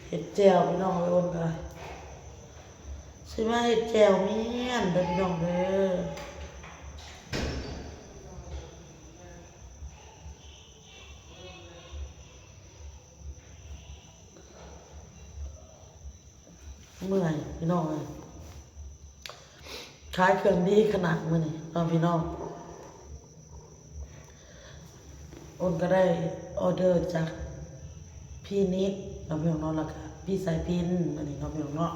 ເຮັດແຈ່ວພີ່ນ້ອງເອີຍ ໂອນກະຊິມາເຮັດແຈ່ວມ້ຽນເດີພີ່ນ້ອງເດີ. ເມື່ອຍພີ່ນ້ອງເອີຍ ຂາຍເຄື່ອງດີຂະໜາດມື້ນີ້ເນາະພີ່ນ້ອງ. ໂອນກະໄດ້ອໍເດີຈາກພີ່ນິດເນາະພີ່ນ້ອງເນາະ ແລ້ວກະພີ່ສາຍພິນອັນນີ້ເນາະພີ່ນ້ອງເນາະ.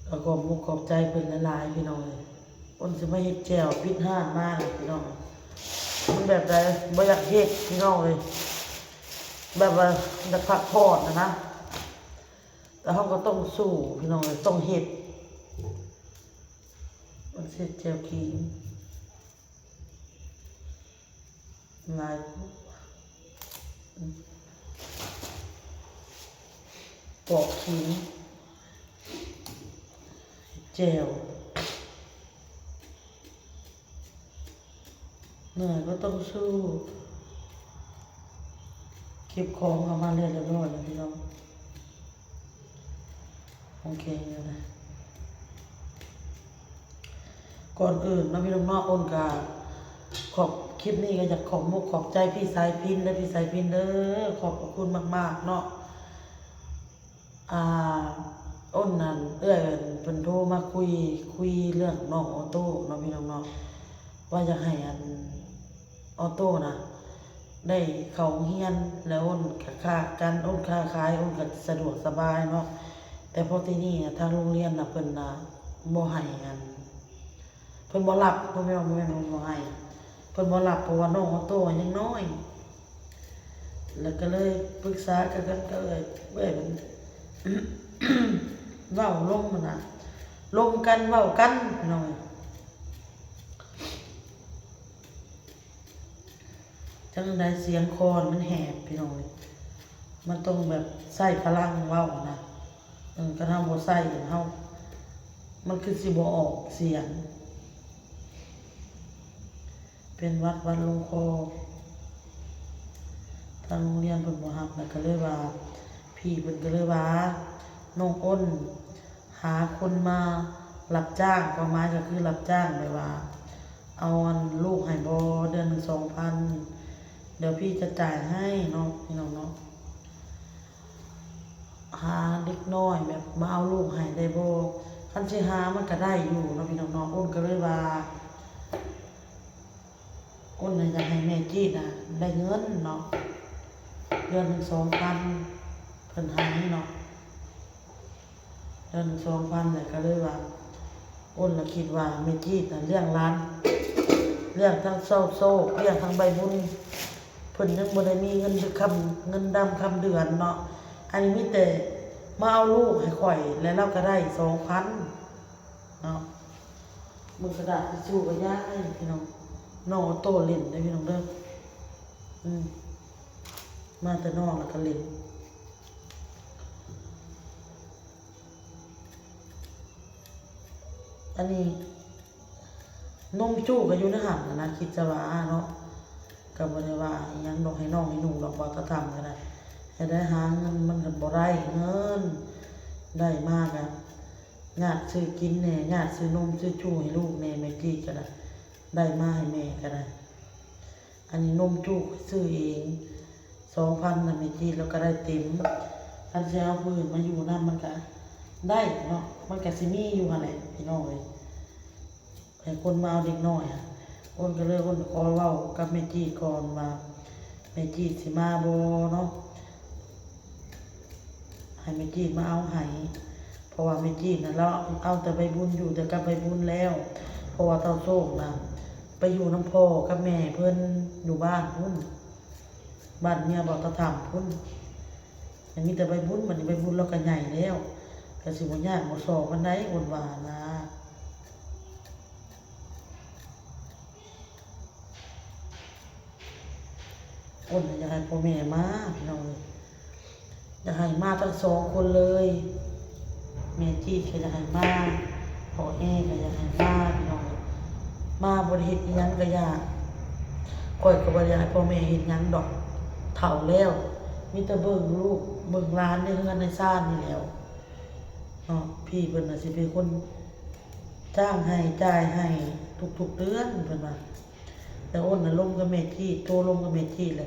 ກະຂອບມຸກຂອບໃຈເພິ່ນຫຼາຍໆພີ່ນ້ອງເອີຍ. ໂອນຊິມາເຮັດແຈ່ວ ປິດຮ້ານມາແລ້ວພີ່ນ້ອງ ມັນແບບໃດ ບໍ່ຢາກເຮັດພີ່ນ້ອງເອີຍ ແບບວ່າຢາກພັກຜ່ອນຫັ້ນນະ ແຕ່ເຮົາກະຕ້ອງສູ້ພີ່ນ້ອງເອີຍ ຕ້ອງເຮັດ. ມັນເຮັດແຈ່ວຂີງ ຫຼາຍ ປອກຂີງ ແຈ່ວ ເມື່ອຍກະຕ້ອງສູ້. ເກັບຂອງເອົາມາແລ້ວຮຽບຮ້ອຍແລ້ວພີ່ນ້ອງ. ໂອເຄແລ້ວນະ ກ່ອນອື່ນເນາະພີ່ນ້ອງເນາະ ໂອນກະຂອບ ຄລິບນີ້ກະຢາກຂອບມຸກຂອບໃຈພີ່ສາຍພິນເດີ ພີ່ສາຍພິນເດີ ຂອບພະຄຸນມາກໆເນາະ. ອ່າ ໂອນນັ້ນ ເອື້ອຍເພິ່ນໂທມາຄຸຍ ຄຸຍເລື່ອງນ້ອງອໍໂຕ້ເນາະພີ່ນ້ອງເນາະ ວ່າຢາກໃຫ້ອັນ ອໍໂຕ້ນະ ໄດ້ເຂົ້າໂຮງຮຽນ ແລ້ວໂອນກະຄ້າກັນ ໂອນຄ້າຂາຍ ໂອນກະສະດວກສະບາຍເນາະ. ແຕ່ພໍທີນີ້ນະ ທາງໂຮງຮຽນນະ ເພິ່ນນະ ບໍ່ໃຫ້ອັນ ເພິ່ນບໍ່ຮັບ ບໍ່ແມ່ນວ່າ ບໍ່ແມ່ນວ່າບໍ່ໃຫ້ ເພິ່ນບໍ່ຮັບ ເພາະວ່ານ້ອງອໍໂຕ້ຍັງນ້ອຍ. ແລ້ວກະເລີຍປຶກສາກັນ ກັບເອື້ອຍ ເອື້ອຍເພິ່ນ ເວົ້າລົມຫັ້ນນະ ລົມກັນ ເວົ້າກັນພີ່ນ້ອງ. ຈັ່ງໃດສຽງຄໍມັນແຫບພີ່ນ້ອງເອີຍ ມັນຕ້ອງແບບໃຊ້ພະລັງເວົ້າຫັ້ນນະ. ເອີ ຄັນເຮົາບໍ່ໃຊ້ເຮົາ ມັນຄືຊິບໍ່ອອກສຽງ ເປັນຫວັດ ຫວັດລົງຄໍ. ທາງໂຮງຮຽນເພິ່ນບໍ່ຮັບ ແລ້ວກະເລີຍວ່າ ພີ່ເພິ່ນກະເລີຍວ່າ ນ້ອງໂອນ ຫາຄົນມາຮັບຈ້າງ ຄວາມໝາຍກະຄືຮັບຈ້າງແບບວ່າ ເອົາອັນລູກໃຫ້ບໍ ເດືອນໜຶ່ງສອງພັນ ດຽວພີ່ຈະຈ່າຍໃຫ້ເນາະ ພີ່ນ້ອງເນາະ. ຫາເດັກນ້ອຍແບບມາເອົາລູກໃຫ້ໄດ້ບໍ ຄັນຊິຫາມັນກະໄດ້ຢູ່ເນາະ ພີ່ນ້ອງເນາະ. ໂອນກະເລີຍວ່າ ໂອນນະຢາກໃຫ້ແມ່ຈີດນະໄດ້ເງິນເນາະ ເດືອນໜຶ່ງສອງພັນ ເພິ່ນໃຫ້ເນາະ ເດືອນໜຶ່ງສອງພັນ ແລ້ວກະເລີຍວ່າ ໂອນລະຄິດວ່າແມ່ຈີດນະລ້ຽງຫຼານ ລ້ຽງທັງເຊົາໂຊກ ລ້ຽງທັງໃບບຸນ ເພິ່ນຍັງບໍ່ໄດ້ມີເງິນເດືອນຄຳ ເງິນດຳຄຳເດືອນເນາະ. ອັນນີ້ມີແຕ່ມາເອົາລູກໃຫ້ຂ້ອຍ ແລ້ວລາວກະໄດ້ສອງພັນ ເນາະ. ເບິ່ງກະດາດທິຊູກະຢາຍພີ່ນ້ອງ ນ້ອງອໍໂຕ້ຫຼິ້ນເດີພີ່ນ້ອງເດີ. ອືມ ມາແຕ່ນອກແລ້ວກະຫຼິ້ນ. ອັນນີ້ນົມຈູກະຢູ່ໃນຫັ້ນຫັ້ນນະ ຄິດຈະວ່າເນາະ ກະບໍ່ໄດ້ວ່າອີ່ຫຍັງດອກ ໃຫ້ນ້ອງໃຫ້ນຸ່ງດອກ ເວົ້າຕາທຳກະໄດ້. ໃຫ້ໄດ້ຫາເງິນ ມັນກະບໍ່ໄດ້ເງິນ ໄດ້ມາກະ ຍາດຊື້ກິນແດ່ ຍາດຊື້ນົມຊື້ຈູໃຫ້ລູກແດ່ ແມ່ຈີດກະໄດ້ ໄດ້ມາໃຫ້ແມ່ກະໄດ້. ອັນນີ້ນົມຈູຊື້ເອງ ສອງພັນນະ ແມ່ຈີດລາວກະໄດ້ເຕັມ. ຄັນຊິເອົາຜູ້ອື່ນມາຢູ່ນຳ ມັນກະໄດ້ເນາະ ມັນກະຊິມີຢູ່ຫັ້ນແຫຼະພີ່ນ້ອງເອີຍ. ໃຫ້ຄົນມາເອົາເດັກນ້ອຍຫັ້ນ ໂອນກະເລີຍ ໂອນຂໍເວົ້າກັບແມ່ຈີດກ່ອນວ່າ ແມ່ຈີດຊິມາບໍ່ເນາະ ໃຫ້ແມ່ຈີດມາເອົາໃຫ້ ເພາະວ່າແມ່ຈີດນະ ລາວເອົາແຕ່ໃບບຸນ ຢູ່ແຕ່ກັບໃບບຸນແລ້ວ ເພາະວ່າທ້າວໂຊກນະ ໄປຢູ່ນຳພໍ່ກັບແມ່ເພິ່ນຢູ່ບ້ານພຸ້ນ ບ້ານເມຍບ່າວຕາທຳພຸ້ນ. ຍັງມີແຕ່ໃບບຸນ ບາດນີ້ໃບບຸນລາວກະໃຫຍ່ແລ້ວ ກະຊິບໍ່ຍາກບໍ່ຊໍປານໃດ ໂອນວ່ານະ. ໂອນຢາກໃຫ້ພໍ່ແມ່ມາພີ່ນ້ອງເອີຍ ຢາກໃຫ້ມາທັງສອງຄົນເລີຍ ແມ່ຈີດກະຢາກໃຫ້ມາ ພໍ່ແອກະຢາກໃຫ້ມາພີ່ນ້ອງເອີຍ. ມາບໍ່ໄດ້ເຮັດອີ່ຫຍັງກະຢ່າ ຂ້ອຍກະບໍ່ຢາກໃຫ້ພໍ່ແມ່ເຮັດຫຍັງດອກ ເຖົ້າແລ້ວ ມີແຕ່ເບິ່ງລູກເບິ່ງຫຼານໃນເຮືອນໃນຊານນີ້ແຫຼ້ວເນາະ. ພີ່ເພິ່ນນະຊິເປັນຄົນຈ້າງໃຫ້ ຈ່າຍໃຫ້ທຸກໆເດືອນເພິ່ນວ່າ. ແຕ່ອ້ນນະລົມກັບແມ່ຈີດ ໂທລົມກັບແມ່ຈີດແຫຼະ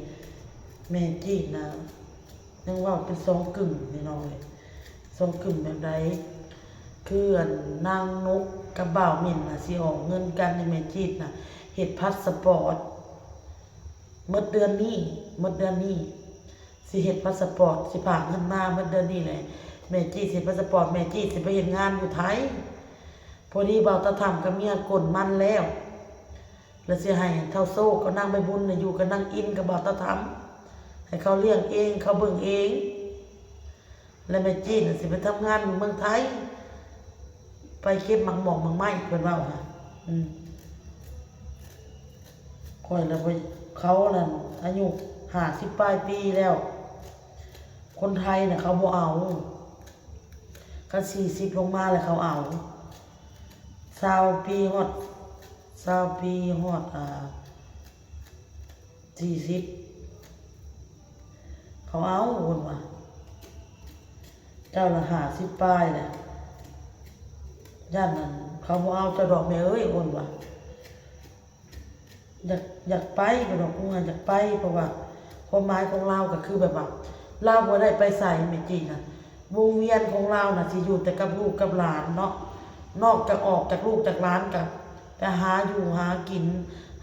ແມ່ຈີດນະ ຍັງເວົ້າເປັນສອງກຶ່ງພີ່ນ້ອງເອີຍ. ສອງກຶ່ງແບບໃດ? ຄືອັນນາງນົກກັບບ່າວເໝັນນະ ຊິອອກເງິນກັນໃຫ້ແມ່ຈີດນະ ເຮັດພາສະປອດ ໝົດເດືອນນີ້ ໝົດເດືອນນີ້ ຊິເຮັດພາສະປອດ ຊິພາເງິນມາໝົດເດືອນນີ້ແຫຼະ. ແມ່ຈີດຊິເຮັດພາສະປອດ ແມ່ຈີດຊິໄປເຮັດງານຢູ່ໄທ. ພໍດີບ່າວຕາທຳກັບເມຍກົນມັນແລ້ວ ແລ້ວຊິໃຫ້ເຖົ້າໂຊກກັບນາງໃບບຸນນະ ຢູ່ກັບນາງອິນກັບບ່າວຕາທຳ ໃຫ້ເຂົາລ້ຽງເອງ ເຂົາເບິ່ງເອງ. ແລ້ວແມ່ຈີດນະຊິໄປທຳງານຢູ່ເມືອງໄທ ໄປເກັບໝາກໝອກໝາກໄມ້ ເພິ່ນເວົ້າຫະ. ອືມ ຂ້ອຍລະບໍ່ ເຂົານັ້ນອາຍຸຫ້າສິບປາຍປີແລ້ວ ຄົນໄທນະເຂົາບໍ່ເອົາ. ຄັນສີ່ສິບລົງມາແລ້ວເຂົາເອົາ ຊາວປີຮອດ ຊາວປີຮອດ ອ່າ ສີ່ສິບ ເຂົາເອົາ ໂອນວ່າ ເຈົ້າລະຫ້າສິບປາຍແລ້ວ ຢ້ານນັ້ນເຂົາບໍ່ເອົາເຈົ້າດອກແມ່ເອີຍ ໂອນວ່າ. ຢາກ ຢາກໄປ ເພິ່ນວ່າ ຄົງວ່າຢາກໄປ ເພາະວ່າຄວາມໝາຍຂອງລາວກໍຄືແບບວ່າ ລາວບໍ່ໄດ້ໄປໃສ ແມ່ຈີນນະ. ວົງວຽນຂອງລາວນະ ຊິຢູ່ແຕ່ກັບລູກກັບຫຼານເນາະ, ນອກຈາກອອກຈາກລູກຈາກຫຼານກໍໄປຫາຢູ່ຫາກິນ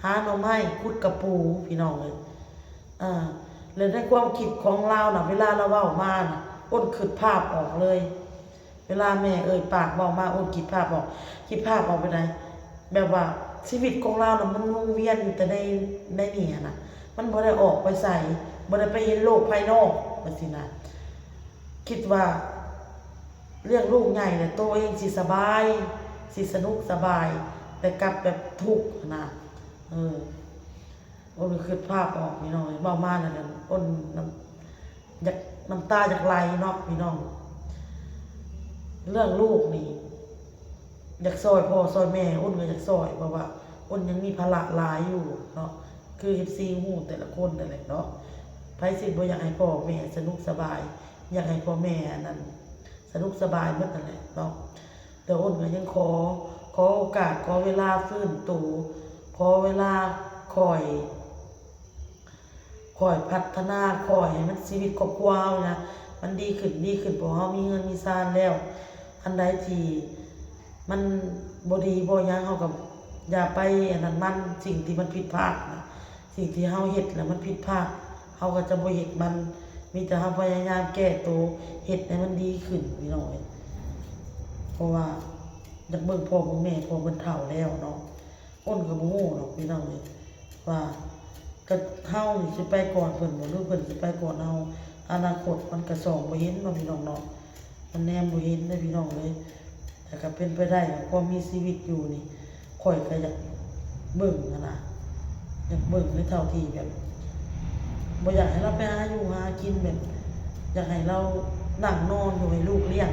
ຫາໜໍ່ໄມ້ ຂຸດກະປູ ພີ່ນ້ອງເອີຍ. ເອີ ແລະໃນຄວາມຄິດຂອງລາວນະ ເວລາລາວເວົ້າມານະ ອ້ນຄິດພາບອອກເລີຍ. ເວລາແມ່ເອີ່ຍປາກເວົ້າມາ ໂອ້ ຄິດພາບອອກ ຄິດພາບອອກແບບໃດ? ແບບວ່າຊີວິດຂອງລາວນະ ມັນວົງວຽນຢູ່ແຕ່ໃນ ໃນນີ້ຫັ້ນນະ ມັນບໍ່ໄດ້ອອກໄປໃສ ບໍ່ໄດ້ໄປເຫັນໂລກພາຍນອກ ຈັ່ງຊີ້ນະ. ຄິດວ່າລ້ຽງລູກໃຫຍ່ແລ້ວໂຕເອງຊິສະບາຍ ຊິສະໜຸກສະບາຍ ແຕ່ກັບແບບທຸກຫັ້ນນະ. ເອີ ໂອ້ ຄິດພາບອອກ ພີ່ນ້ອງເອີຍ. ເວົ້າມາແລ້ວກໍ ໂອ້ ນ້ຳ ຢາກ ນ້ຳຕາຢາກໄຫຼເນາະ ພີ່ນ້ອງ. ເລື່ອງລູກນີ້ ຢາກຊ່ອຍພໍ່ຊ່ອຍແມ່ ອ້ນກໍຢາກຊ່ອຍ ເພາະວ່າອ້ນຍັງມີພາລະຫຼາຍຢູ່ເນາະ. ຄືເອັຟຊີຮູ້ແຕ່ລະຄົນນັ້ນແຫຼະເນາະ ໃຜຊິບໍ່ຢາກໃຫ້ພໍ່ແມ່ສະໜຸກສະບາຍ ຢາກໃຫ້ພໍ່ແມ່ອັນນັ້ນ ສະໜຸກສະບາຍໝົດນັ້ນແຫຼະເນາະ. ແຕ່ອ້ນກໍຍັງຂໍ ຂໍໂອກາດ ຂໍເວລາຟື້ນໂຕ ຂໍເວລາຄ່ອຍ ຄ່ອຍພັດທະນາ ຄ່ອຍໃຫ້ມັນ ຊີວິດຄອບຄົວເຮົານະ ມັນດີຂຶ້ນ ດີຂຶ້ນ ເພາະເຮົາມີເຮືອນມີຊານແລ້ວ. ອັນໃດທີ່ມັນບໍ່ດີບໍ່ຫຍັງ ເຮົາກໍຢ່າໄປອັນນັ້ນມັນ ສິ່ງທີ່ມັນຜິດພາດນະ ສິ່ງທີ່ເຮົາເຮັດແລ້ວມັນຜິດພາດ ເຮົາກໍຈະບໍ່ເຮັດມັນ ມີແຕ່ເຮົາພະຍາຍາມແກ້ໂຕ ເຮັດໃຫ້ມັນດີຂຶ້ນ ພີ່ນ້ອງເອີຍ. ເພາະວ່າຢາກເບິ່ງພໍ່ເບິ່ງແມ່ ເພາະເພິ່ນເຖົ້າແລ້ວເນາະ. ອ້ນກໍບໍ່ຮູ້ດອກ ພີ່ນ້ອງເອີຍ ວ່າ ກໍເຮົານີ້ຊິໄປກ່ອນເພິ່ນບໍ່ ຫຼືເພິ່ນຊິໄປກ່ອນເຮົາ. ອະນາຄົດມັນກໍສ່ອງບໍ່ເຫັນເນາະ ພີ່ນ້ອງເນາະ ມັນແນມບໍ່ເຫັນເດ້ ພີ່ນ້ອງເອີຍ. ແຕ່ກໍເປັນໄປໄດ້ ຄວາມມີຊີວິດຢູ່ນີ້ ຂ້ອຍກໍຢາກເບິ່ງຫັ້ນນະ ຢາກເບິ່ງໃນເທົ່າທີ່ແບບ ບໍ່ຢາກໃຫ້ລາວໄປຫາຢູ່ຫາກິນ ແບບຢາກໃຫ້ລາວນັ່ງນອນຢູ່ ໃຫ້ລູກລ້ຽງ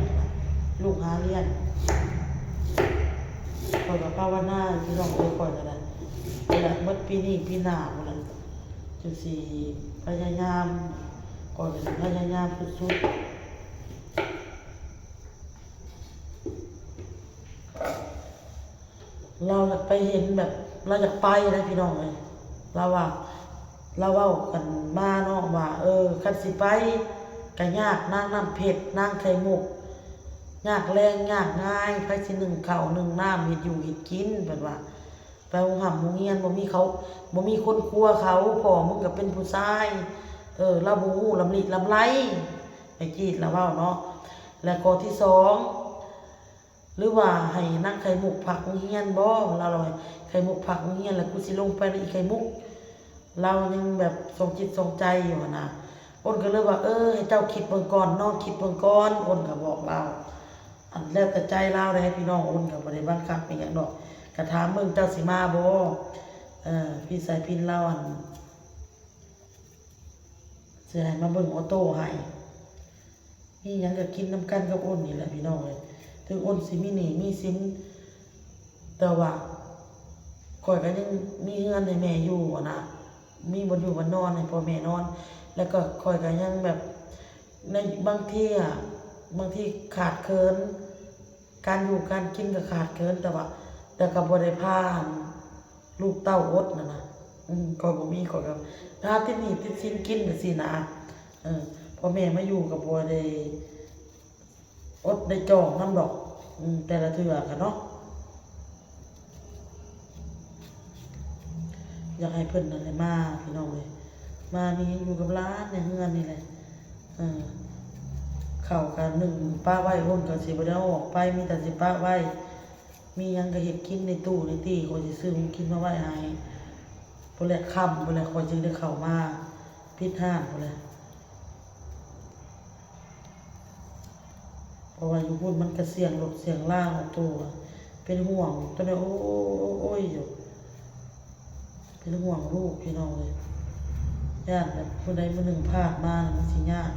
ລູກຫາລ້ຽງ. ຂ້ອຍກໍພາວະນາ ພີ່ນ້ອງເອີຍ ຂ້ອຍກໍໄດ້ ນີ້ແຫຼະ ໝົດປີນີ້ປີໜ້າພຸ້ນແຫຼະ ຈຶ່ງຊິພະຍາຍາມ ຂ້ອຍກໍຊິພະຍາຍາມສຸດໆ. ລາວຢາກໄປເຫັນແບບ ລາວຢາກໄປນະ ພີ່ນ້ອງເອີຍ. ລາວວ່າ ລາວເວົ້າກັນມາເນາະວ່າ ເອີ ຄັນຊິໄປກໍຍາກ ນາງນ້ຳເພັດ ນາງໄຂ່ມຸກ ຍາກແລງຍາກງາຍ ໃຜຊິໜຶ້ງເຂົ້າໜຶ້ງນ້ຳ ເຮັດຢູ່ເຮັດກິນ ເພິ່ນວ່າ. ໄປໂຮງຮ່ຳໂຮງຮຽນບໍ່ມີເຂົາ ບໍ່ມີຄົນຄົວເຂົາ ພໍ່ມຶງກໍເປັນຜູ້ຊາຍ ເອີ ລາວບໍ່ຮູ້ລຳລິລຳໄລ ແມ່ຈີດລາວເວົ້າເນາະ. ແລະ ຂໍ້ທີສອງ ຫຼືວ່າໃຫ້ນາງໄຂ່ມຸກພັກໂຮງຮຽນບໍ? ລາວວ່າ ໄຂ່ມຸກພັກໂຮງຮຽນ ແລ້ວກູຊິລົງໄປນຳອີ່ໄຂ່ມຸກ. ລາວຍັງແບບສອງຈິດສອງໃຈຢູ່ຫັ້ນນະ. ອ້ນກໍເລີຍວ່າ ເອີ ໃຫ້ເຈົ້າຄິດເບິ່ງກ່ອນ ນອນຄິດເບິ່ງກ່ອນ ອ້ນກໍບອກລາວ. ອັນແລ້ວແຕ່ໃຈລາວເດ້ພີ່ນ້ອງ ອ້ນກໍບໍ່ໄດ້ບັງຄັບອີ່ຫຍັງດອກ ກໍຖາມເບິ່ງເຈົ້າຊິມາບໍ່ ເອີ ພີ່ສາຍພິນລາວ ອັນ ຊິໃຫ້ມາເບິ່ງອໍໂຕ້ໃຫ້ ມີຫຍັງກໍກິນນຳກັນກັບອ້ນນີ້ແຫຼະພີ່ນ້ອງເອີຍ. ເຖິງອ້ນຊິມີໜີ້ມີສິນ ແຕ່ວ່າຂ້ອຍກໍຍັງມີເຮືອນໃຫ້ແມ່ຢູ່ຫັ້ນນະ ມີບ່ອນຢູ່ບ່ອນນອນໃຫ້ພໍ່ແມ່ນອນ. ແລ້ວກໍຂ້ອຍກໍຍັງແບບ ໃນບາງທີອະ ບາງທີຂາດເຂີນ ການຢູ່ການກິນກໍຂາດເຂີນ ແຕ່ວ່າ ແຕ່ກໍບໍ່ໄດ້ພາລູກເຕົ້າອົດຫັ້ນນະ. ອືມ ຂ້ອຍບໍ່ມີ ຂ້ອຍກໍຫາຕິດໜີ້ຕິດສິນກິນຈັ່ງຊີ້ນະ. ເອີ ພໍ່ແມ່ມາຢູ່ກໍບໍ່ໄດ້ ອົດໄດ້ຈ່ອງນຳດອກ ອືມ ແຕ່ລະເທື່ອກະເນາະ. ຢາກໃຫ້ເພິ່ນນັ້ນແຫຼະມາ ພີ່ນ້ອງເອີຍ ມາມີຫຍັງຢູ່ກັບຫຼານໃນເຮືອນນີ້ແຫຼະ. ເອີ ເຂົ້າກະໜຶ້ງປະໄວ້ ໂອນກະຊິບໍ່ໄດ້ເອົາອອກໄປ ມີແຕ່ຊິປະໄວ້. ມີຫຍັງກະເຮັດກິນໃນຕູ້ໃນຕີ ຂ້ອຍຊິຊື້ຂອງກິນມາໄວ້ໃຫ້. ພຸ້ນແຫຼະ ຄ່ຳພຸ້ນແຫຼະ ຂ້ອຍຈຶ່ງໄດ້ເຂົ້າມາປິດຮ້ານພຸ້ນແຫຼະ. ເພາະວ່າຢູ່ພຸ້ນມັນກະສຽງລົດສຽງລາງອອກໂຕ ເປັນຫ່ວງຕົວນີ້ ໂອ້ຍຢູ່ ເປັນຫ່ວງລູກພີ່ນ້ອງເອີຍ. ຢ້ານແບບມື້ໃດມື້ໜຶ່ງພາດມາ ມັນຊິຍາກ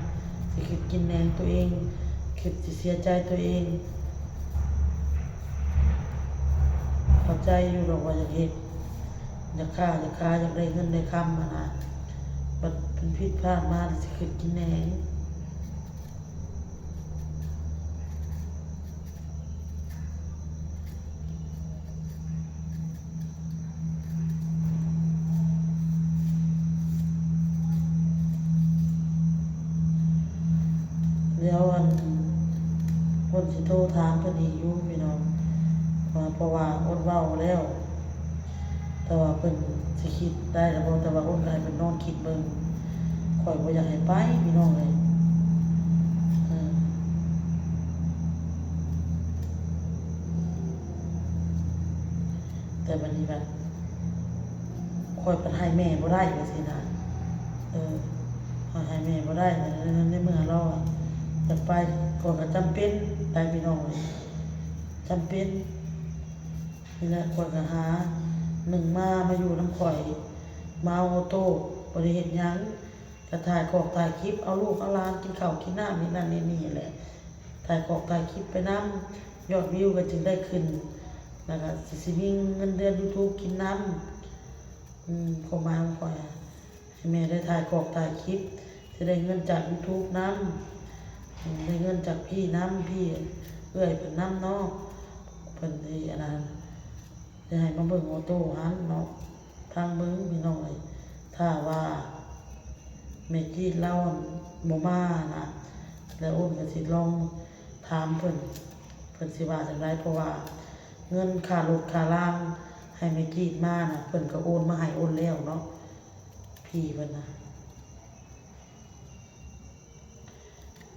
ຊິຄິດກິນແໜງຕົວເອງ ຄິດຊິເສຍໃຈຕົວເອງ. ເຂົ້າໃຈຢູ່ດອກວ່າຢາກເຮັດ ຢາກຄ້າ ຢາກຂາຍ ຢາກໄດ້ເງິນໄດ້ຄຳຫັ້ນນະ ບັດເພິ່ນຜິດພາດມາ ຊິຄິດກິນແໜງ. ແລ້ວອັນ ເພິ່ນຊິໂທຖາມເພິ່ນອີກຢູ່ພີ່ນ້ອງ ເພາະວ່າອົດເວົ້າແລ້ວ. ແຕ່ວ່າເພິ່ນຊິຄິດໄດ້ລະບໍ່ ແຕ່ວ່າອົດກະໃຫ້ເພິ່ນນອນຄິດເບິ່ງ. ຂ້ອຍບໍ່ຢາກໃຫ້ໄປພີ່ນ້ອງເອີຍ ເອີ ແຕ່ບັດນີ້ບັດ ຂ້ອຍພັດໃຫ້ແມ່ບໍ່ໄດ້ຈັ່ງຊີ້ນະ. ເອີ ຂ້ອຍໃຫ້ແມ່ບໍ່ໄດ້ ໃນເມື່ອລາວຢາກໄປ ຂ້ອຍກະຈຳເປັນໄປພີ່ນ້ອງເອີຍ ຈຳເປັນ. ນີ້ແຫຼະ ຂ້ອຍກະຫາ ໜຶ່ງມາ ມາຢູ່ນຳຂ້ອຍ ມາເອົາໂຕ ບໍ່ໄດ້ເຮັດຫຍັງ ກະຖ່າຍຂອງຖ່າຍຄລິບ ເອົາລູກເອົາຫຼານກິນເຂົ້າກິນນ້ຳ ເຮັດນັ້ນເຮັດນີ້ແຫຼະ. ຖ່າຍຂອງຖ່າຍຄລິບໄປນຳ ຍອດວິວກະຈຶ່ງໄດ້ຂຶ້ນ ແລ້ວກະຊິ ຊິມີເງິນເດືອນຢູທູບກິນນຳ. ອືມ ຄວາມໝາຍຂອງຂ້ອຍ ໃຫ້ແມ່ໄດ້ຖ່າຍຂອງຖ່າຍຄລິບ ຊິໄດ້ເງິນຈາກຢູທູບນຳ ໄດ້ເງິນຈາກພີ່ນຳ ພີ່ເອື້ອຍເພິ່ນນຳເນາະ. ເພິ່ນຊິອັນນັ້ນ ຊິໃຫ້ມາເບິ່ງໂອໂຕ້ຫັ້ນເນາະ ຟັງເບິ່ງພີ່ນ້ອງເອີຍ. ຖ້າວ່າແມ່ຈີດລາວບໍ່ມານະ ແລ້ວໂອນກະຊິລອງຖາມເພິ່ນ ເພິ່ນຊິວ່າຈັ່ງໃດ ເພາະວ່າເງິນຄ່າລົດຄ່າລາງໃຫ້ແມ່ຈີດມານະ ເພິ່ນກະໂອນມາໃຫ້ໂອນແລ້ວເນາະ ພີ່ເພິ່ນນະ.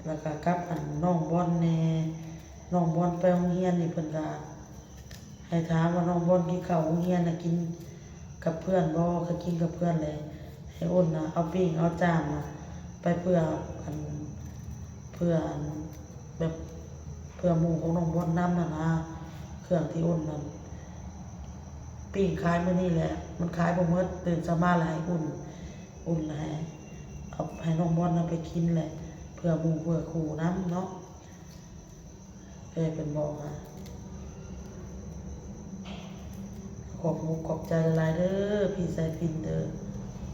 ແລ້ວກະກັບອັນນ້ອງບອນແດ່ ນ້ອງບອນໄປໂຮງຮຽນນີ້ ເພິ່ນກະໃຫ້ຖາມວ່ານ້ອງບອນກິນເຂົ້າໂຮງຮຽນນະ ກິນກັບເພື່ອນບໍ່ ຄັນກິນກັບເພື່ອນແລ້ວ ໃຫ້ໂອນນະເອົາປີ້ງເອົາຈານນະໄປເພື່ອອັນ ເພື່ອອັນ ແບບເພື່ອໝູ່ຂອງນ້ອງບອນນຳຫັ້ນນະ ເຄື່ອງທີ່ອຸ່ນນັ້ນ ປີ້ງຂາຍມື້ນີ້ແຫຼະ ມັນຂາຍບໍ່ໝົດ ຕື່ນເຊົ້າມາແລ້ວໃຫ້ອຸ່ນ ອຸ່ນໃຫ້ ເອົາໃຫ້ນ້ອງບອນນຳໄປກິນແຫຼະ ເພື່ອໝູ່ເພື່ອຄູ່ນຳເນາະ ເອື້ອຍເພິ່ນບອກຫາ. ຂອບມຸກຂອບໃຈຫຼາຍໆເດີ ພີ່ສາຍພິນເດີ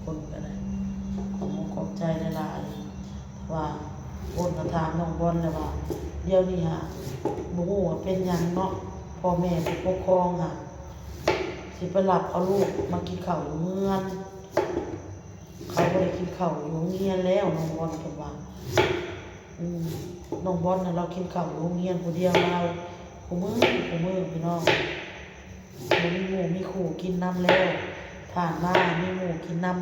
ຄົນກະໄດ້ ຂອບມຸກຂອບໃຈຫຼາຍໆ ວ່າຄົນກະຖາມນ້ອງບອນແລ້ວວ່າ ດຽວນີ້ຫາ ບໍ່ຮູ້ວ່າເປັນຫຍັງເນາະ ພໍ່ແມ່ຜູ້ປົກຄອງຫາ ຊິໄປລັກເອົາລູກມາກິນເຂົ້າຢູ່ເຮືອນ ເຂົາບໍ່ໄດ້ກິນເຂົ້າຢູ່ໂຮງຮຽນແລ້ວ ນ້ອງບອນເພິ່ນວ່າ. ອືມ ນ້ອງບອນນະ ລາວກິນເຂົ້າຢູ່ໂຮງຮຽນຜູ້ດຽວລາວ ຄູ່ມື້ ຄູ່ມື້ພີ່ນ້ອງ ບໍ່ມີໝູ່ມີຄູ່ກິນນຳແລ້ວ ຜ່ານມາມີໝູ່ກິນນຳ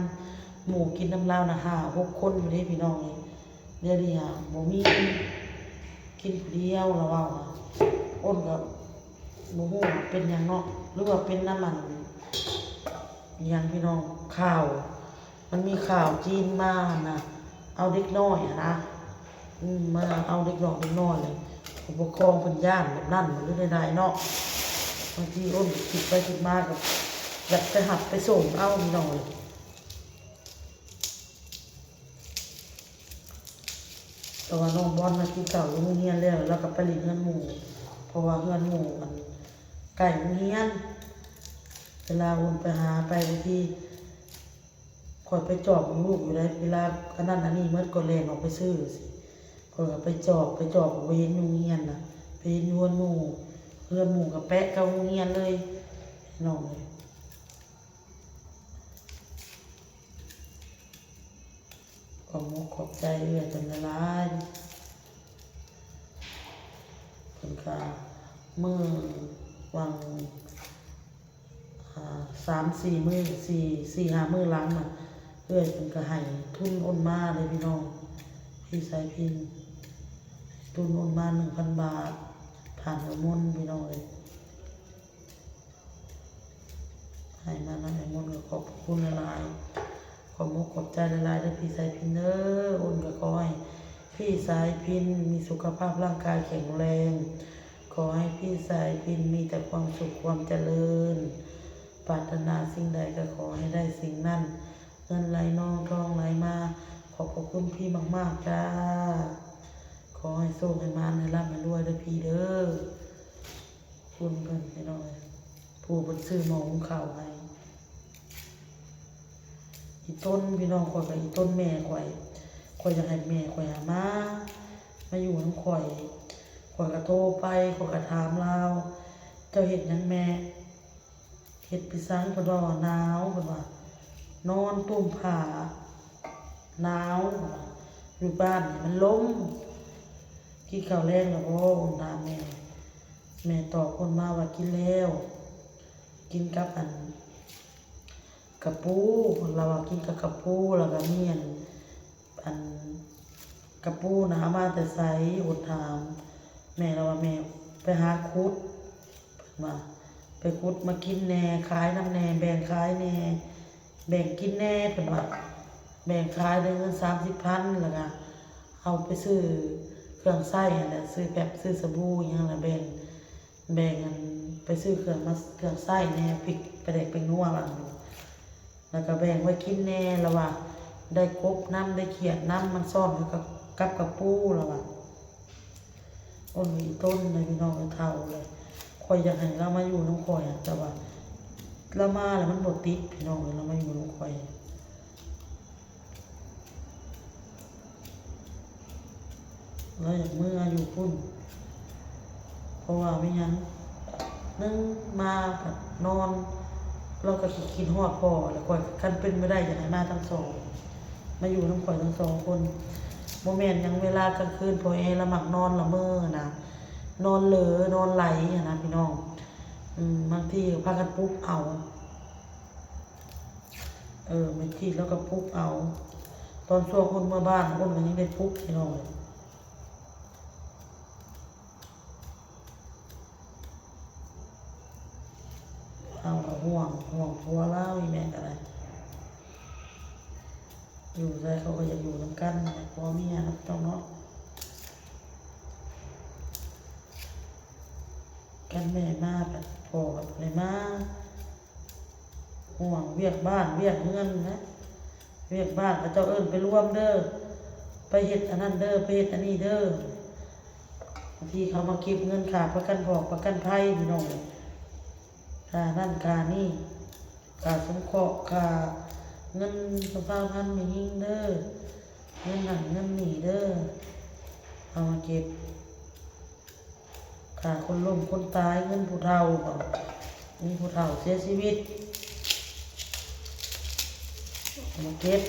ໝູ່ກິນນຳລາວນະຫ້າຫົກຄົນພຸ້ນເດ້ພີ່ນ້ອງເອີຍ ດຽວນີ້ຫາບໍ່ມີ ກິນຜູ້ດຽວ ລາວເວົ້າຫາ ອ້ນກະບໍ່ຮູ້ວ່າເປັນຫຍັງເນາະ ຫຼືວ່າເປັນນຳອັນ ອີຫຍັງພີ່ນ້ອງ ຂ່າວ ມັນມີຂ່າວຈີນມາຫັ້ນນະ ເອົາເດັກນ້ອຍຫັ້ນນະ ອືມ ມາເອົາເດັກນ້ອຍ ເດັກນ້ອຍເລີຍ ຜູ້ປົກຄອງເພິ່ນຢ້ານແບບນັ້ນ ຫຼືແນວໃດເນາະ ບາງທີອ້ນຄິດໄປຄິດມາກໍຢາກໄປຮັບໄປສົ່ງເອົາພີ່ນ້ອງເອີຍ. ແຕ່ວ່ານ້ອງບອນນະ ກິນເຂົ້າຢູ່ໂຮງຮຽນແລ້ວ ລາວກໍໄປຫຼິ້ນເຮືອນໝູ່ ເພາະວ່າເຮືອນໝູ່ມັນໃກ້ໂຮງຮຽນ ເວລາອ້ນໄປຫາ ໄປບາງທີ ຂ້ອຍໄປຈອບເບິ່ງລູກຢູ່ໃດ໋ ເວລາອັນນັ້ນອັນນີ້ໝົດ ກໍແລ່ນອອກໄປຊື້ຊີ້ ຂ້ອຍກໍໄປຈອບ ໄປຈອບ ກໍບໍ່ເຫັນຢູ່ໂຮງຮຽນນະ ໄປເຫັນຢູ່ເຮືອນໝູ່ ເຮືອນໝູ່ກໍແປະກັບໂຮງຮຽນເລີຍ ພີ່ນ້ອງເອີຍ. ຂອບອົກຂອບໃຈເອື້ອຍເພິ່ນຫຼາຍໆ ເພິ່ນກະມື້ຫວ່າງ ອາ ສາມສີ່ມື້ ສີ່ ສີ່ຫ້າມື້ຫຼັງນະ ເອື້ອຍເພິ່ນກະໃຫ້ທຶນໂອນມາເດ້ພີ່ນ້ອງ ພີ່ສາຍພິນ ໃຫ້ທຶນໂອນມາໜຶ່ງພັນບາດ ຜ່ານເອື້ອຍມົນ ພີ່ນ້ອງເອີຍ. ໃຫ້ມານຳອ້າຍມົນກໍຂອບພະຄຸນຫຼາຍໆ ຂອບອົກຂອບໃຈຫຼາຍໆເດີພີ່ສາຍພິນເດີ. ໂອນກໍຂໍໃຫ້ພີ່ສາຍພິນມີສຸຂະພາບຮ່າງກາຍແຂງແຮງ ຂໍໃຫ້ພີ່ສາຍພິນມີແຕ່ຄວາມສຸກຄວາມຈະເລີນ ປາດຖະໜາສິ່ງໃດກໍຂໍໃຫ້ໄດ້ສິ່ງນັ້ນ ເງິນໄຫຼນອງທອງໄຫຼມາ. ຂອບພະຄຸນພີ່ມາກໆຈ້າ ຂໍໃຫ້ໂຊກໃຫ້ໝານ ໃຫ້ລ່ຳໃຫ້ລວຍເດີພີ່ເດີ. ຄຸນເພິ່ນພີ່ນ້ອງເອີຍ ຜູ້ເພິ່ນຊື້ໝໍ້ຫຸງເຂົ້າໃຫ້ ອີຕົນພີ່ນ້ອງ ຂ້ອຍກໍອີຕົນແມ່ຂ້ອຍ ຂ້ອຍຢາກໃຫ້ແມ່ຂ້ອຍຫາມາ ມາຢູ່ນຳຂ້ອຍ ຂ້ອຍກໍໂທໄປ ຂ້ອຍກໍຖາມລາວ ເຈົ້າເຮັດຫຍັງແມ່ ເຮັດໄປສັງ ເພິ່ນເວົ້າວ່າໜາວ ເພິ່ນວ່າ ນອນຕຸ້ມຜ້າ ໜາວ ເພິ່ນວ່າ ຢູ່ບ້ານນີ້ມັນລົມ ກິນເຂົ້າແລງແລ້ວບໍ່ ໂອນຖາມແມ່ ແມ່ຕອບໂອນມາວ່າກິນແລ້ວ ກິນກັບອັນ ກະປູ ລາວວ່າກິນກັບກະປູ ແລ້ວກະມີອັນ ອັນກະປູນະເອົາມາແຕ່ໃສ ໂອນຖາມແມ່ ລາວວ່າແມ່ໄປຫາຂຸດ ເພິ່ນວ່າ ໄປຂຸດມາກິນແດ່ ຂາຍນຳແດ່ ແບ່ງຂາຍແດ່ ແບ່ງກິນແດ່ ເພິ່ນວ່າ ແບ່ງຂາຍໄດ້ເງິນສາມສິບພັນ ແລ້ວກະເອົາໄປຊື້ເຄື່ອງໃຊ້ຫັ້ນແຫຼະ ຊື້ແປັບ ຊື້ສະບູ ອີ່ຫຍັງລະແບ່ງ ແບ່ງອັນ ໄປຊື້ເຄື່ອງມາ ເຄື່ອງໃຊ້ແດ່ ພິກ ປາແດກ ແປ້ງນົວ ລະ ແລ້ວກໍແບ່ງໄວ້ກິນແດ່ ລະວ່າ ໄດ້ກົບນຳ ໄດ້ຂຽດນຳ ມັນຊ້ອນກັບ ກັບກະປູ ລະວ່າ. ໂອນອີ່ຕົນເລີຍພີ່ນ້ອງເອີຍ ເຖົ້າເລີຍ ຂ້ອຍຢາກໃຫ້ລາວມາຢູ່ນຳຂ້ອຍ ແຕ່ວ່າລາວມາແລ້ວມັນບໍ່ຕິດພີ່ນ້ອງເອີຍ ລາວມາຢູ່ນຳຂ້ອຍ ລາວຢາກເມືອຢູ່ພຸ້ນ ເພາະວ່າມີຫຍັງ ໜຶ່ງມາພັດນອນ ລາວກໍຄິດ ຄິດຮອດພໍ່ ແລ້ວຂ້ອຍ ຄັນເປັນໄປໄດ້ ຢາກໃຫ້ມາທັງສອງ ມາຢູ່ນຳຂ້ອຍທັງສອງຄົນ ບໍ່ແມ່ນຫຍັງ ເວລາກາງຄືນພໍ່ແອລະມັກນອນລະເມີນະ ນອນເຫຼີນອນໄຫຼຫັ້ນນະພີ່ນ້ອງ ບາງທີກໍພາກັນປຸກເອົາ. ເອີ ແມ່ທີດລາວກໍປຸກເອົາ ຕອນຊ່ວງໂອນເມືອບ້ານ ໂອນກໍຍັງໄດ້ປຸກພີ່ນ້ອງເອີຍ ເຮົາກໍຫ່ວງ ຫ່ວງຜົວລາວ ອີ່ແມ່ກໍໄດ້ ຢູ່ໃສເຂົາກໍຢາກຢູ່ນຳກັນ ຜົວເມຍເນາະ ເຈົ້າເນາະ ຄັນແມ່ມາ ພັດພໍ່ພັດບໍ່ໄດ້ມາ. ຫ່ວງວຽກບ້ານວຽກເຮືອນນະ ວຽກບ້ານເຂົາເຈົ້າເອີ້ນໄປລວມເດີ ໄປເຮັດອັນນັ້ນເດີ ໄປເຮັດອັນນີ້ເດີ ບາງທີເຂົາມາເກັບເງິນຄ່າປະກັນພອກປະກັນໄພພີ່ນ້ອງ ຄ່ານັ້ນຄ່ານີ້ ຄ່າສົງເຄາະ ຄ່າເງິນສະພາພັນແມ່ຍິງເດີ ເງິນນັ້ນເງິນນີ້ເດີ ເອົາມາເກັບ. ຄ່າຄົນລົ້ມຄົນຕາຍ ເງິນຜູ້ເຖົ້າ ມີຜູ້ເຖົ້າເສຍຊີວິດ ມາເກັບ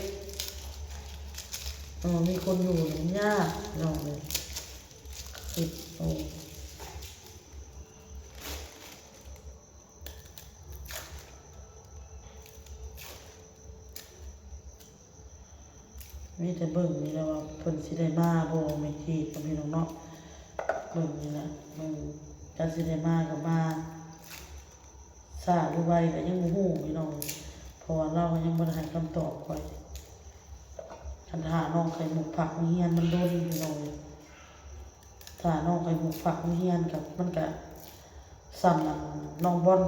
ເອີ ມີຄົນຢູ່ນີ້ມັນຍາກພີ່ນ້ອງເອີຍ ຄິດ ໂອ້ ມີແຕ່ເບິ່ງນີ້ແຫຼະວ່າເພິ່ນຊິໄດ້ມາບໍ່ ແມ່ທີດກັບພີ່ນ້ອງເນາະ ເບິ່ງນີ້ແຫຼະ ເບິ່ງ ຈັກຊິໄດ້ມາກໍມາ ຊ້າຫຼືໄວກໍຍັງບໍ່ຮູ້ພີ່ນ້ອງ ເພາະວ່າລາວກໍຍັງບໍ່ໄດ້ໃຫ້ຄຳຕອບຂ້ອຍ ຄັນຖ້ານ້ອງໄຂ່ມຸກພັກໂຮງຮຽນມັນດົນພີ່ນ້ອງ ຖ້ານ້ອງໄຂ່ມຸກພັກໂຮງຮຽນກໍ ມັນກໍສ່ຳອັນນ້ອງບອນ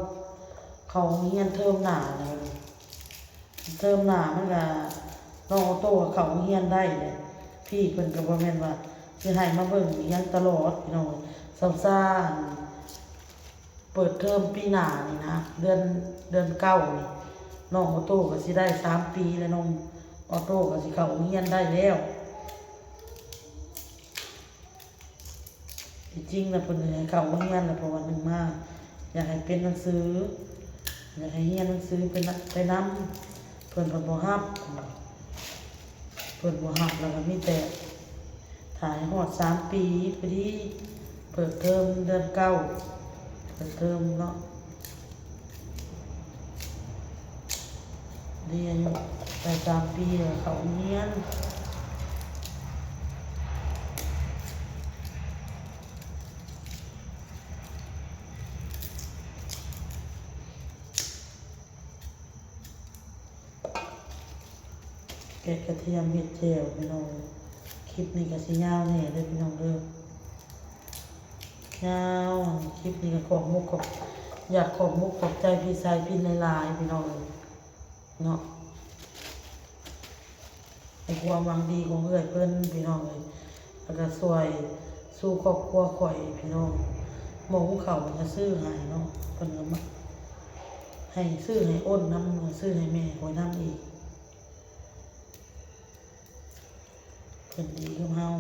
ເຂົ້າໂຮງຮຽນເທີມໜ້າແລ້ວ ເທີມໜ້າມັນກໍ ນ້ອງໂອໂຕ້ກໍເຂົ້າໂຮງຮຽນໄດ້ແລ້ວ ພີ່ເພິ່ນກໍບໍ່ແມ່ນວ່າຊິໃຫ້ມາເບິ່ງຮຽນຕະຫຼອດພີ່ນ້ອງ ຊາວຊາອັນ ເປີດເທີມປີໜ້ານີ້ນະ ເດືອນ ເດືອນເກົ້ານີ້ ນ້ອງອໍໂຕ້ກໍຊິໄດ້ສາມປີແລ້ວ, ນ້ອງອໍໂຕ້ກໍຊິເຂົ້າໂຮງຮຽນໄດ້ແລ້ວ. ທີ່ຈິງນະ ເພິ່ນໃຫ້ເຂົ້າໂຮງຮຽນແຫຼະ ເພາະວ່າໜຶ່ງມາ ຢາກໃຫ້ເປັນໜັງສື ຢາກໃຫ້ຮຽນໜັງສືໄປນຳ ໄປນຳ ເພິ່ນ ເພິ່ນບໍ່ຮັບ ເພິ່ນບໍ່ຮັບ ແລ້ວກໍມີແຕ່ຖ້າໃຫ້ຮອດສາມປີ ພໍດີເປີດເທີມເດືອນເກົ້າ ເປີດເທີມເນາະ. ເດ ອາຍຸໄດ້ສາມປີແລ້ວ ເຂົ້າໂຮງຮຽນ. ແກະກະທຽມເຮັດແຈ່ວພີ່ນ້ອງ. ຄລິບນີ້ກໍຊິຍາວແດ່ເດີພີ່ນ້ອງເດີ ຍາວ. ຄລິບນີ້ກໍຂອບມຸກຂອບ ຢາກຂອບມຸກຂອບໃຈພີ່ຊາຍພິນຫຼາຍໆ ພີ່ນ້ອງເອີຍເນາະ ໃນຄວາມຫວັງດີຂອງເອື້ອຍເພິ່ນພີ່ນ້ອງເອີຍ ແລ້ວກໍຊ່ວຍສູ່ຄອບຄົວຂ້ອຍພີ່ນ້ອງ. ໝໍ້ຫຸງເຂົ້າເພິ່ນກໍຊື້ໃຫ້ເນາະ ເພິ່ນກໍມາ ໃຫ້ ຊື້ໃຫ້ອົນນຳ ຊື້ໃຫ້ແມ່ຂ້ອຍນຳອີກ. ເພິ່ນດີກັບເຮົາ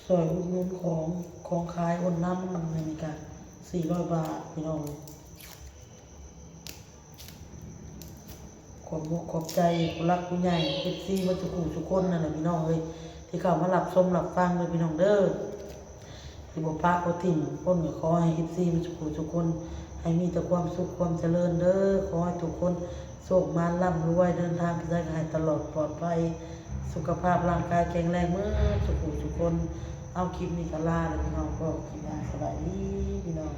ຊ່ອຍອຸດໜູນຂອງ ຂອງຂາຍ ໂອນນຳ ມື້ນີ້ກະສີ່ຮ້ອຍບາດພີ່ນ້ອງ. ຂອບອົກຂອບໃຈຜູ້ຫຼັກຜູ້ໃຫຍ່ ເອັຟຊີ ໝົດທຸກຜູ້ທຸກຄົນນັ້ນແຫຼະພີ່ນ້ອງເອີຍ ທີ່ເຂົ້າມາຮັບຊົມຮັບຟັງເດີພີ່ນ້ອງເດີ. ທີ່ບໍ່ປະບໍ່ຖິ້ມຄົນ ກໍຂໍໃຫ້ເອັຟຊີໝົດທຸກຜູ້ທຸກຄົນ ໃຫ້ມີແຕ່ຄວາມສຸກຄວາມຈະເລີນເດີ. ຂໍໃຫ້ທຸກຄົນໂຊກໝານລ່ຳລວຍ ເດີນທາງໄປໃສກໍໃຫ້ຕະຫຼອດປອດໄພ ສຸຂະພາບຮ່າງກາຍແຂງແຮງໝົດທຸກຜູ້ທຸກຄົນ. ເອົາ ຄລິບນີ້ກໍລາແລ້ວພີ່ນ້ອງ ພໍ້ກັນຄລິບໜ້າ ສະບາຍດີພີ່ນ້ອງ.